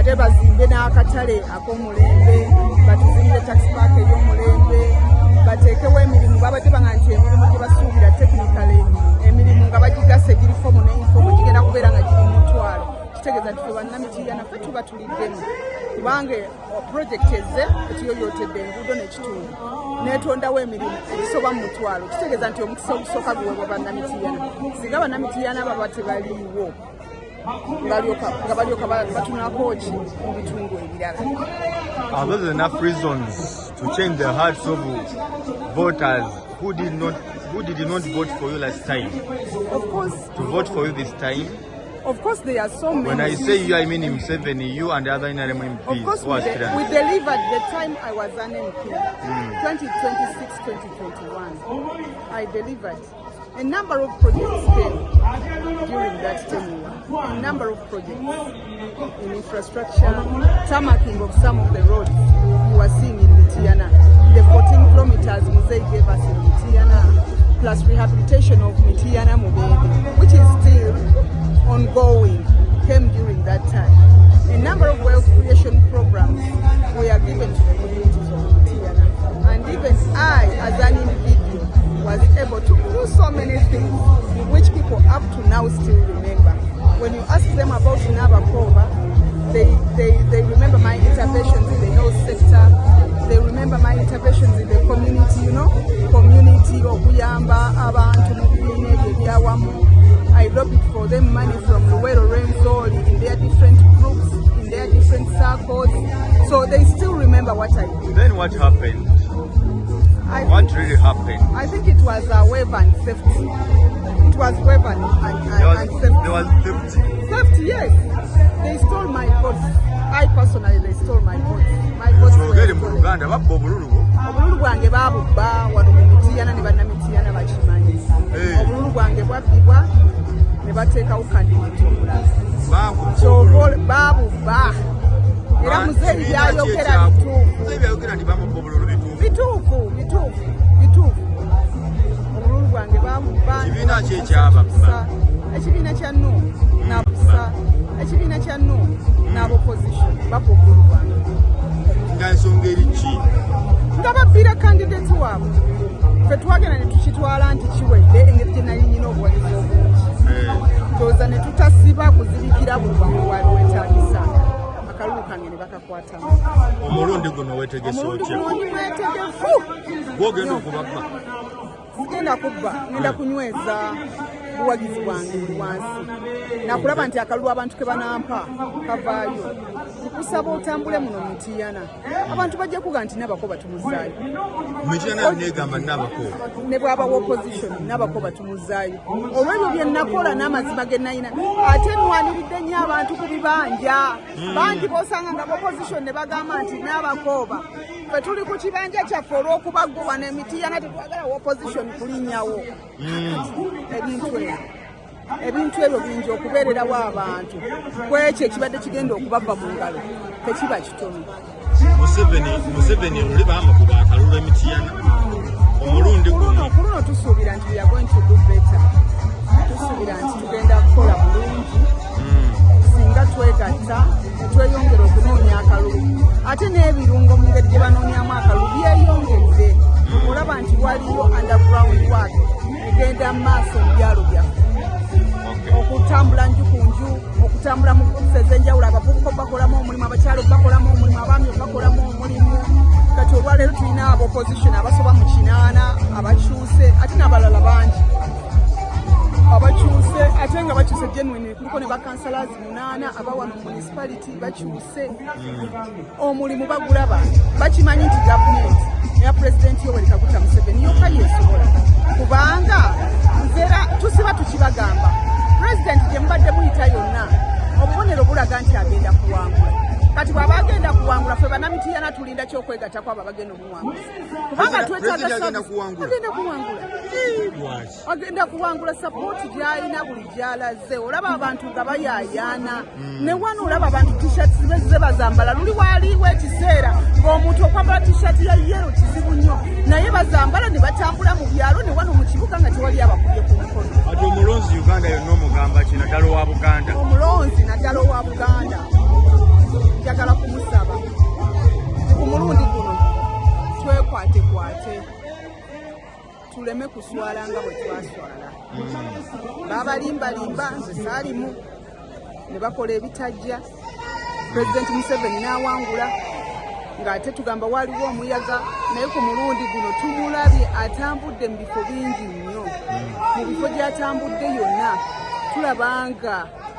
Ate bazimbe n'akatale ak'omulembe, batuzimbire taxi park ey'omulembe, bateekewo emirimu. Babadde baga nti emirimu gye basuubira, technically emirimu nga bagigasa egiri formal ne informal, gigenda kubeera nga giri 10,000. Kitegeeza nti fe Bannamitiryana ffe tuba tuliddemu, kubanga project ezze etuyoyootedde enguudo n'ekitundu netondawo emirimu egisoba mu 10,000. Kitegeeza nti omukisa ogusooka guweebwa Bannamitiryana. Singa Bannamitiryana baba tebaliiwo, nga balyoka batunako ki mu bitundu ebirala? Are those enough reasons to change the hearts of voters who did not vote for you last time Of course. to vote for you this time? Of course, there are so many. When I say you, I mean Museveni, you and the other NRM MPs Of course, who are we delivered the time I was an MP, 2026, 2021. I delivered. A number of projects came during that tenure. A number of projects in infrastructure, tarmacking of some of the roads you are seeing in Mityana. The 14 kilometers Muzei gave us in Mityana, plus rehabilitation of Mityana Mubende, which is still ongoing, came during that time. A number of wealth creation programs were given to the communities of Mityana. And even I, as an individual, was able to do so many things which people up to now still remember. When you ask them about Nabakooba, they remember my interventions in the health sector, they remember my interventions in the community, okuyamba abantu mu bibiina ebyo ebyawamu. I lobbied for them money from Luwero Rwenzori in their different groups, in their different circles. So they still remember what I did. Then what happened? I What think, really happened? I think it was a wave and safety. It was wave and There was, and safety. there was 50. Safety, yes. They stole my votes. I personally, they stole my votes. My votes were Kyogere mu stolen. Luganda, babba obululu bwo. Obululu bwange baabubba wano mu Mitiyana ne Bannamitiana bakimanyi. Eh. Obululu bwange bwabbibwa ne bateekawo candidate omulala. Bakubba Kyova obululu. Baabubba era Muzeeyi Kibiina ki byayogera bituufu. Muzeeyi byayogera nti bamubba obululu bituufu? Bituufu, bituufu, bituufu. Obululu bwange babubba. Kibiina ki ekyababba? Ekibiina kya NUP nabusa, ekibiina kya NUP n'abopposition babba obululu bwange. Nga nsonga eri ki? Nga babbira candidate waabwe. Ffe twagenda ne tukitwala nti kiwedde, engeri gye nali nyina obuwagizi obungi. Ndowooza ne tutasiba kuzibikira buli wamu wali wetagisa, akalulu kange ne bakakwatamu. Omulundi guno wetegese Omulundi otya? guno ndi mwetegefu. Gwogenda okubabba? Sigenda kubba, ngenda kunyweza buwagizi bwange buli wansi nakulaba nti akalulu abantu ke banampa kavaayo. Nkusaba otambule muno Mitiyana, abantu bajja kuga nti Nabakooba tumuzaayo. Mityana yonna egamba Nabakooba. Ne bwaba opposition, Nabakooba tumuzaayo olw'ebyo bye nakola n'amazima ge nayina. Ate nwaniridde nnyo abantu ku bibanja. Bangi bosanga nga opposition ne bagamba nti Nabakooba, ffe tuli ku kibanja kyaffe olw'okuba gwe wano Emitiyana tetwagala opposition kulinnyawo. Ebintu ebyo bingi. Okubeererawo abantu kwekyo ekibadde kigenda okubava mu ngalo tekiba kitono. Museveni luli bamukuba akalulu Emitiyana, omulundi guno? Ku luno tusuubira nti we are going to do better. Tusuubira nti tugenda kukola bulungi singa twegatta netweyongera okunoonya akalulu. Ate n'ebirungo mu ngeri gye banoonyamu akalulu byeyongedde. Olaba nti waliyo underground work egenda mu maaso mu byalo byaffe, okutambula nju ku nju, okutambula mu groups ez'enjawulo. Abavubuka bakolamu omulimu, abakyalo bakolamu omulimu, abaami bakolamu omulimu. Kati olwaleero tulina aba opposition abasoba mu 8 abakyuse, ate n'abalala bangi abakyuse, ate nga bakyuse genuine. Kuliko ne bakansalazi 8 abawano municipality bakyuse. Omulimu bagulaba, bakimanyi nti gavumenti eya Pulezidenti Yoweri Kaguta Museveni yokka yesobola, kubanga nzera tusiba tukibagamba, pulezidenti gye mubadde muyita yonna obubonero bulaga nti agenda kuwangula. Kati bw'aba agenda kuwangula, ffe Bannamitiyana tulinda kyokwegattako abo abagenda omuwanguza, kubanga twetaaga President agenda service. Kuwangula? Agenda kuwangula. Lwaki? Agenda kuwangula. Support gy'alina buli gy'alaze, olaba abantu nga bayaayaana. Ne wano olaba abantu T-shirts ze bazambala. Luli waaliwo ekiseera ng'omuntu okwambala T-shirt ya yellow kizibu nnyo, naye bazambala ne batambula mu byalo ne wano mu kibuga nga tewali abakubye ku mukono. Ati omulonzi Uganda yonna omugamba ki, naddala owa Buganda? Omulonzi naddala owa Buganda. kuswala nga bwe twaswala. Babalimbalimba, nze saalimu, ne bakola ebitajja. Pulezidenti Museveni n'awangula ng'ate tugamba waliwo omuyaga, naye ku mulundi guno tumulabye atambudde mu bifo bingi nnyo. Mu bifo gy'atambudde yonna tulaba nga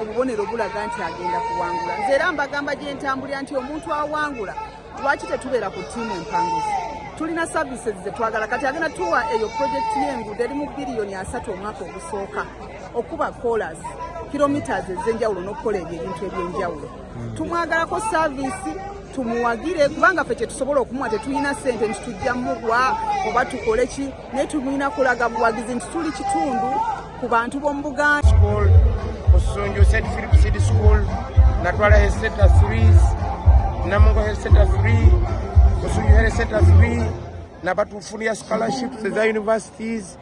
obubonero bulaga nti agenda kuwangula. Nze era mbagamba gye ntambulira nti omuntu awangula, lwaki tetubeera ku ttiimu empanguzi? Tulina services zetwagala. Kati agenda tuwa eyo projekiti y'enguudo eri mu biliyoni 30 omwaka ogusooka, okuba kolas kilometers ez'enjawulo n'okukola ebyo ebintu ebyenjawulo. Tumwagalako service, tumuwagire, kubanga ffe kyetusobola okumuwa tetulina ssente nti tujja mugwa oba tukole ki, naye tumulina kulaga buwagizi nti tuli kitundu ku bantu b'omu Buganda. School Busunju, St Philip City School, natwala health center 3, Namungo health center 3, Busunju health center 3, nabatufunira scholarships eza universities.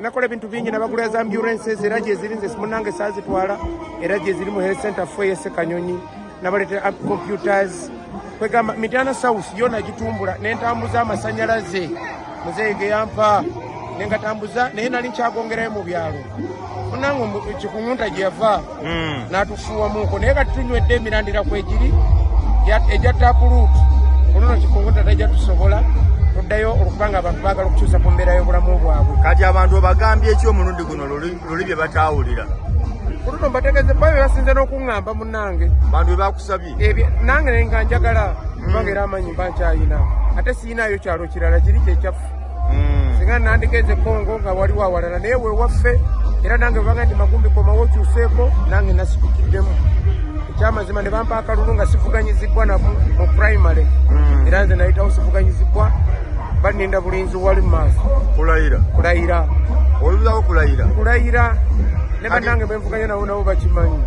Nakola ebintu bingi, nabagulira za ambulances, era gyeziri, nze munange saazitwala, era gyeziri mu health center 4 yesekanyonyi. Nabaleetera computers. Kwegamba Mityana South yo nagitumbula, nentambuza amasanyalaze muzeeyi ge yampa nengatambuza, naye nali nkyagongerayo mu byalo. Munange kikuŋunta gye yava n'atufuuwamuko, naye kati tunywedde emirandira kwegiri egya taproot. Oluno kikuŋunta tajja tusobola tuddayo, olwokubanga abantu baagala okukyusa ku mbeera y'obulamu bwabwe. Kati abantu obagambye eki omulundi guno luli bye bataawulira? Kuluno mbategeze bo bye basinze n'okuŋŋamba munnange. Bantu bye bakusabye? Ebyo nange naye nga njagala, kubanga era amanyi mba nkyayina, ate siyinaayo kyalo kirala, kiri kyekyaffe. Singa nandigenze Kongo nga waliwo awalala, naye wewaffe. Era nange banga nti Makumbi komawo okyuseeko, nange nasitukiddemu ekyamazima ne bampa akalulu nga sivuganyizibbwa namu mu primary. Era nze nayitawo sivuganyizibbwa, baninda bulinzi wali mu maaso. Kulayira? Kulayira. Oluzawo kulayira? Kulayira ne bannange benvuganya nabo, nabo bakimanyi.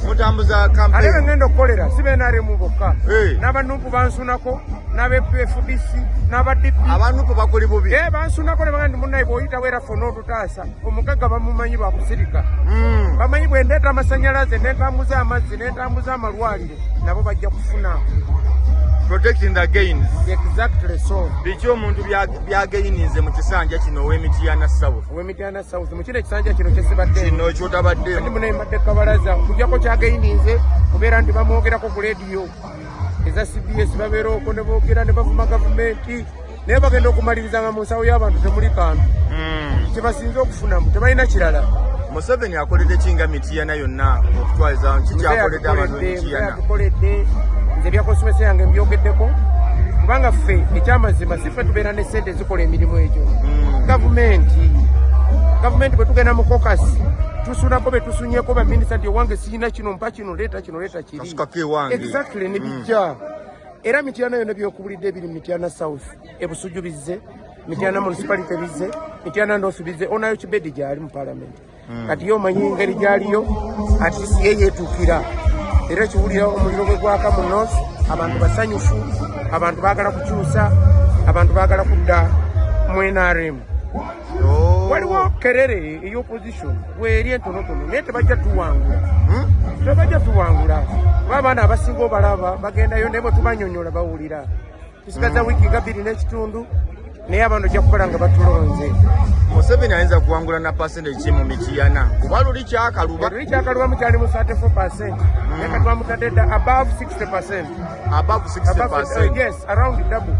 Mutambuza Ate campaign. bengenda okukolera si be NRM bokka, Eh. n'abanupu bansunako, n'abe FDC, n'aba DP. Abanupu bakuli bubi? Eh, bansunako ne baga nti munnaye bw'oyitawo era ffe onootutaasa. Omugagga bamumanyi bakusirika. Bamanyi bwe ndeeta amasanyalaze, nentambuza amazzi, nentambuza amalwaliro, nabo bajja kufuna. Protecting the gains. Exactly so. Biki omuntu byagaininze mu kisanja kino ow'Emityana South? Ow'Emityana South mu kino ekisanja kino kyesibadde Kino kyotabaddeemu. Andi munaye mbadde kabalaza kujjako kyagaininze kubeera nti bamwogerako ku lediyo eza CBS, babeera okwo ne boogera ne bavuma gavumenti, naye bagenda okumaliriza nga mu nsawo y'abantu temuli kantu. Kyebasinze okufunamu tebalina kirala. Museveni akoledde ki nga Mityana yonna okutwaliza kikyakoledde abantu b'Emityana? Atukoledde, nze ebya constituency yange mbyogeddeko, kubanga ffe ekyamazima si ffe tubeera ne sente ezikola emirimu egyo. Gavumenti bwe tugenda mu caucus tusunako be tusunyeko baminisita nti owange siyina kino, mpa kino, leeta kino, leeta kiri. Kasukako ewange. Exactly, ne bijja. Era Mityana yonna byokubulidde ebiri mu Mityana South, Ebusuju bizze, Mityana municipality bizze, Mityana North bizze, onayo Kibedi gyali mu parliament. Kati ye omanyi engeri gyaliyo, ati si ye yeetuukira. Era ekiwulira omuliro gwe gwaka mu north, abantu basanyufu, abantu baagala kukyusa, abantu baagala kudda mu NRM. Oh. Waliwo kerere ey'opposition bweri entonotono, naye tebajja tuwangula. Tebajja tuwangula kuba abaana abasinga obalaba bagendayo, naye bwe tubanyonyola bawulira. Tusigaza wiiki nga 2.5, naye abantu ojja kukola nga batulonze. Museveni ayinza kuwangula na percentage ki mu Mityana? Kuba luli kyakaluba. Luli kyakalubamu kyali mu 34%, naye kati bamutadde dda above 60%. Above 60%? Above, yes, around double.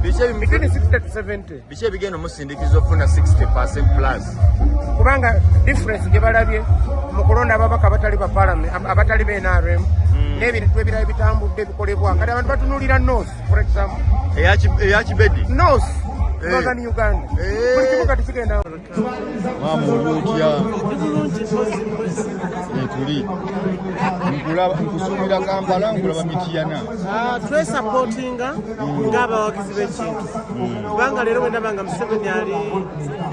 Biki Between 60 to 70. Biki ebigenda omusindikiza okufuna 60% plus? Kubanga difference gye balabye mu kulonda ababaka abatali ba parliament, abatali ba NRM, n'ebintu ebirala bitambudde bikolebwa. Kati abantu batunuulira north, for example. Eyakibedi? North. Eh. Northern Uganda. Eh. Buli kimu kati kigenda. Maama, oli otya? Etuli nkulaba, nkusuubira Kampala, nkulaba Mityana. Ah, twesapootinga ng'abawagizi b'ekintu, kubanga leero bwe ndaba nga Museveni ali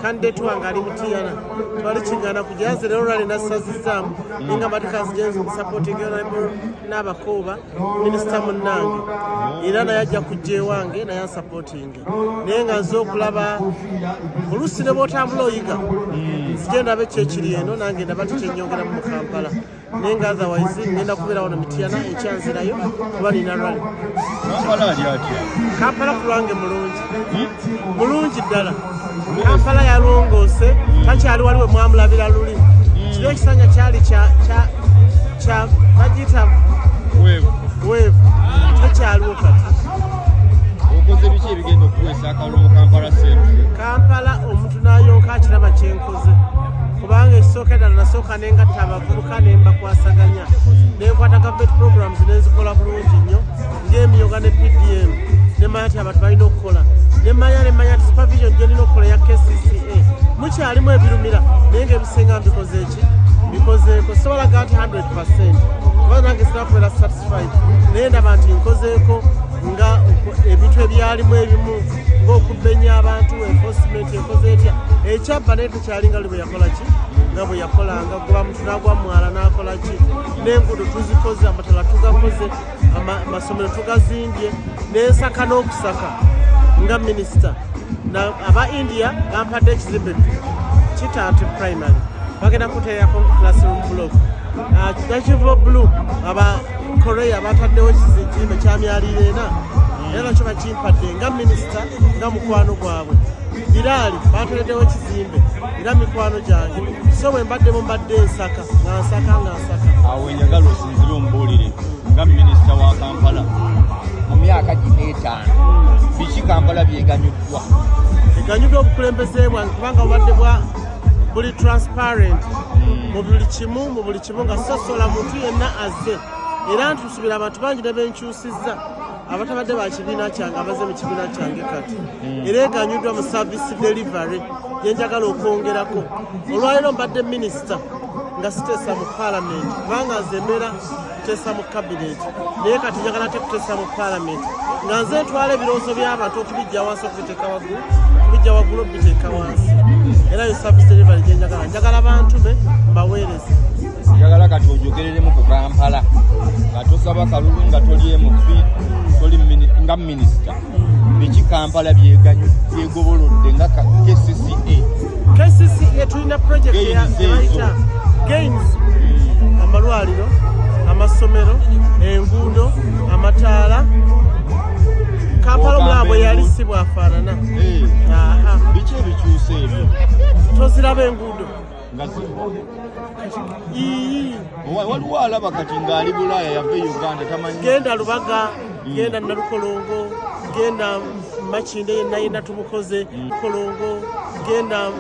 candidate wange ali Mityana, twali kigaana kujja. Nze leero lwali nasazizaamu nengamba tikanzigenza omusapootinga n'abakooba minisita munnange, era naye ajja kujja ewange naye ansapootinge. Naye nga nze okulaba oluusi ne bw'otambula oyiga, nzije ndabe ki ekiri eno, nange ndaba tikyenyongeramu mu Kampala. Naye nga otherwise ngenda kubeera wano Mityana, enkyanzirayo kuba nina rally. Kampala ali atya? Kampala ku lwange mulungi, mulungi ddala. Kampala yalongoose, takyali wali we mwamulabira luli. Kiri ekisanja kyali kya bagiyita wave, tekyaliwo kati. Okoze biki ebigenda okuweesa akalulu mu Kampala Central? Kampala omuntu n'ayonka akiraba kyenkoze, kubanga ekisooka eddala nasooka nengatta abavubuka nembakwasaganya, nenkwata government programs nenzikola bulungi nnyo ng'emiyoga ne PDM, nemanya nti abantu balina okukola, nemanya nti supervision gyerina okukola ya KCCA mukyalimu ebirumira, naye ngaebisinga mbikoze eki mbikozeeko. Sobola ga nti 100% kuba nange sinakubeera satisfied, naye ndaba nti nkozeeko nga ebintu ebyalimu ebimu ng'okubenya abantu, enforcement ekoze etya, ekyabba naye tekyalinga luli bwe yakola ki nga bwe yakolanga, goba muntu n'agwa mwala n'akola ki, n'enguudo tuzikoze, amatala tugakoze, amasomero tugazimbye, n'ensaka n'okusaka nga minisita. Aba India bampadde ekizimbe Kitaate Primary, bagenda kuteerako classroom block. Nakivubo Blue, aba Korea bataddewo ekizimbe kyamyaliro ena, era nakyo bakimpadde nga minisita nga mukwano gwabwe. Biraali batereddewo ekizimbe era mikwano gyange. So bwe mbaddemu mbadde nsaka nga nsaka nga nsaka. Awo enjagala osinzire omubuulire nga minisita wa Kampala mu myaka gino etaano, biki Kampala byeganyuddwa? Eganyuddwa obukulembeze bwange, kubanga bubadde bwa buli transparent mu buli kimu, nga sosola muntu yenna azze, era ntusubira abantu bangi ne benkyusizza abatabadde ba kibiina kyange abaze mu kibiina kyange kati. Era eganyuddwa mu service delivery gyenjagala okwongerako. Olwaleero mbadde minisita nga siteesa mu paalamenti, kubanga nze embeera kuteesa mu cabinet, naye kati njagala ate kuteesa mu paalamenti nga nze ntwala ebirowoozo by'abantu okubijja wansi okubiteeka waggulu, okubijja waggulu okubiteeka wansi. Era yo service delivery gyenjagala, njagala bantume mbaweereze. Njagala kati ojogereremu ku Kampala nga tosaba kalulu, nga toli MP, toli nga minisita, biki Kampala byegobolodde nga KCCA? KCCA tulina project ya gains, amalwaliro, amasomero, enguudo, amataala. Kampala omulala bwe yali si bwafaanana. Biki ebikyusa ebyo? Toziraba enguudo waliwo alaba kati ng'ali Bulaaya yava e Uganda tamanyi. Genda Lubaga, genda Nalukolongo, genda Makinde yenna yenna tumukoze, Kolongo, genda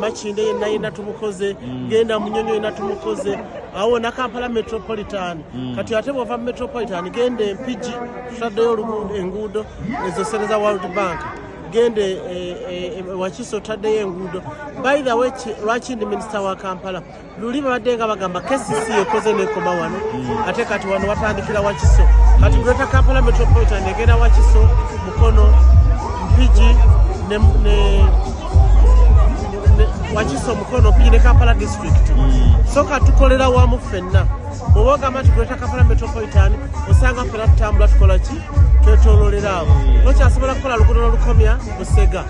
Makinde yenna yenna tumukoze, genda Munyonyo yenna tumukoze, awo na Kampala Metropolitan. Kati ate bw'ova Metropolitan genda Mpigi, tutaddeyo enguudo ezo sente za World Bank, gende Wakiso otaddeyo enguudo. By the way, lwaki ndi minisita wa Kampala? Luli babadde nga bagamba KCC ekoze nekoma wano, ate kati wano watandikira Wakiso. Kati Greater Kampala Metropolitan egenda Wakiso, Mukono, Mpigi ne Wakiso, Mukono, Mpigi ne Kampala District. So katukolera wamu ffenna. Bw'oba ogamba nti Greater Kampala Metropolitan, osanga ffenna tutambula tukola ki, twetoololera awo. Tokyasobola kukola luguudo n'olukomya Busega,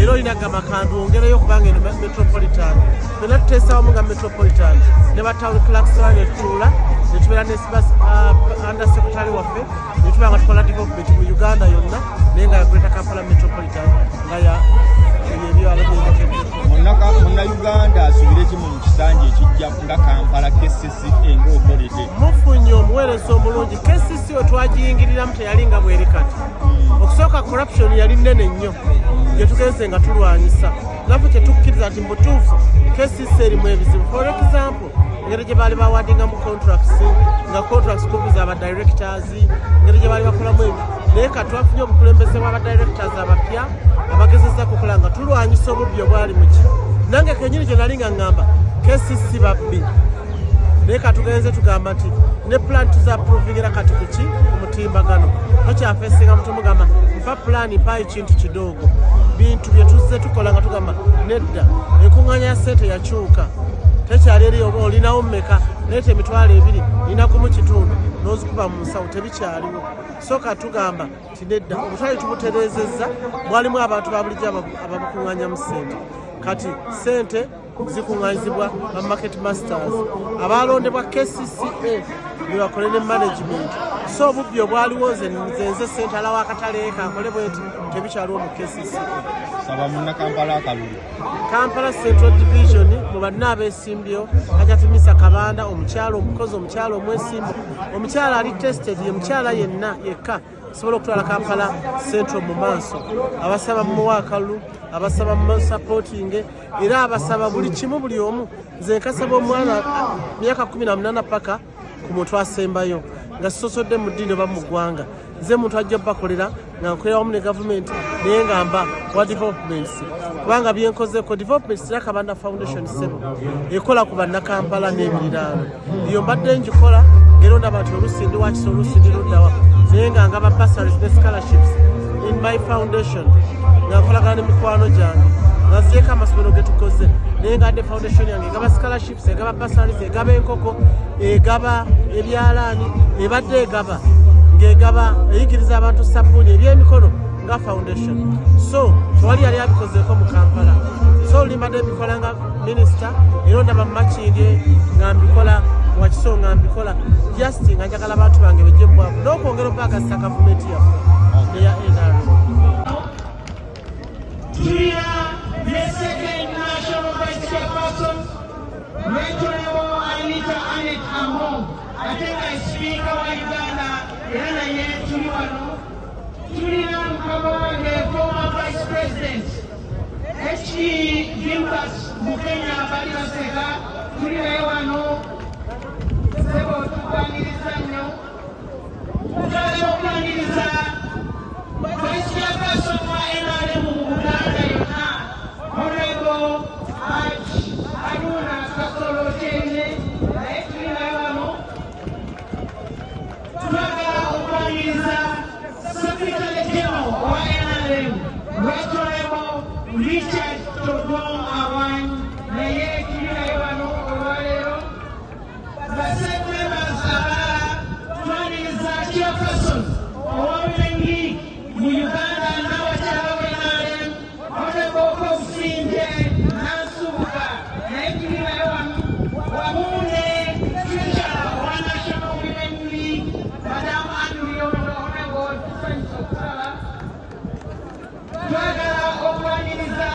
era olina gamba kandu ongereyo kubanga eno Metropolitan. Ffenna tuteesa wamu nga Metropolitan ne ba town clerks ne tutuula ne tubeera ne under secretary waffe ne tuba nga tukola development mu Uganda yonna, naye nga ya Greater Kampala Metropolitan nga ya ebyalo byenjogeddeko. Munnayuganda asubire ki mu kisanja ekijja nga Kampala KCCA ng'okoledde? Mufunye omuweereza omulungi. KCC we twagiyingiriramu teyali nga bweri kati. Okusooka corruption yali nnene nnyo gye tugenze nga tulwanyisa, naffe kyetukkiriza nti mubutuufu KCC erimu ebizibu. For example, engeri gye baali bawadinga mu contracts, nga contracts kumpi za ba directors, engeri gye baali bakolamu ebyo, naye kati twafunye obukulembeze bw'aba directors abapya abagezezza kukola nga tulwanyisa obubbi obwali muki. Nange kenyini gye nali nga ŋŋamba KCC babbi, naye katugenze tugamba nti ne plan tuzaapprovingira kati kuki ku mutimbagano. Tokyafeesinga muntu mugamba mpa pulaani, mpaayo kintu kidogo. Bintu bye tuzze tukola nga tugamba nedda, enkuŋŋaanya ya ssente yakyuka, tekyali eri oba olinawo mmeka, leeta 20,000 nina 1.5 n'ozikuba mu nsawo, tebikyaliwo. So katugamba nti nedda, obutale tubutereezezza, mwalimu abantu ba bulijjo ababukuŋŋaanyamu ssente. Kati ssente zikuŋŋaanyizibwa ba market masters abalondebwa KCCA ne bakole ne management. So obubbi obwaliwo nze nze sentala w'akatale kankole bweti tebikyaliwo mu KCCA. Saba munnakampala akalulu. Kampala Central Division mu banna abeesimbyewo Hajati Misa Kabanda, omukyala omukozi, omukyala omwesimbu, omukyala ali tested, ye mukyala yenna yekka sobola okutwala Kampala Central mu maaso. Abasaba mumuwa akalulu, abasaba musupportinge, era abasaba buli kimu buli omu. Nze nkasaba omwana myaka 18 paka ku muntu asembayo nga sisosodde mu ddiini oba mu ggwanga. Nze muntu ajja bakolera nga nkolera wamu ne gavumenti, naye nga mba wa developments, kubanga byenkozeeko developments era Kabanda Foundation sebo ekola ku bannakampala n'ebiriraano. Eyo mbadde ngikola ng'era ondaba nti oluusi ndi Wakiso, oluusi ndi luddawa, naye nga ngaba bursaries ne scholarships in my foundation, nga nkolagana ne mikwano gyange, nga nziyeeko amasomero ge tukoze, naye nga adde foundation yange egaba scholarships, egaba bursaries, egaba enkoko, egaba ebyalaani, ebadde egaba ng'egaba eyigiriza abantu sabbuuni, ebyemikono nga foundation. So tewali yali abikozeeko mu Kampala. So limbadde mbikola nga minisita, era ondaba mu Makindye nga mbikola, Wakiso nga mbikola, just nga njagala abantu bange bejje mu bwavu n'okwongera okubagasa gavumenti yaffe eya NRM. Tulina the second national vice chairperson, Right Honorable Anita Annet Among, ate nga sipiika wa Uganda, era naye tuli wano. Tulina mukama wange former vice president He Gilbert Bukenya Balibaseka, tuli naye wano. Sebo, tukwaniriza nnyo. Twagala okwaniriza vice chairperson wa NRM mu Buganda yonna, Honorable Haj Haruna Kasolo Kyeyune, naye tuli naye wano. Twagala okwaniriza secretary general wa NRM, Right Honorable Richard.